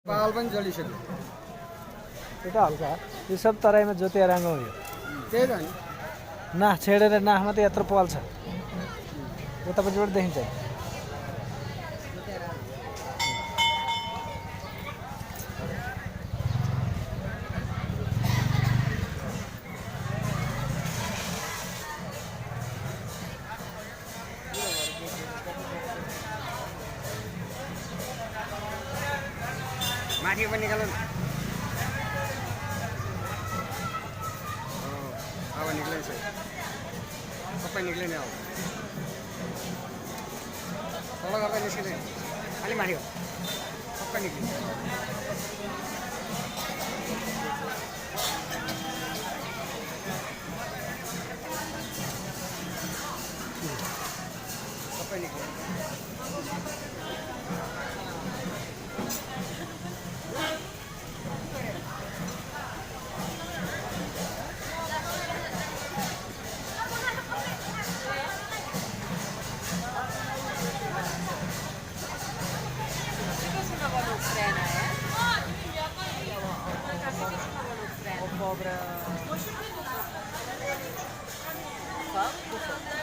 पाल पनि जलिसक्यो एउटा हल्का यो सब तराईमा जोते राम्रो हो यो त्यही त नि नाख छेडेर नाखमा त यत्रो पल छ उतापट्टिबाट देखिन्छ माथि पनि निकाल्नु अब निक्लिन्छ सबै निक्लिने अब तल गर्दा निस्किने अलि माथि हो सबै निक्लिन्छ सबै निक्लिन्छ Cobra. Qual?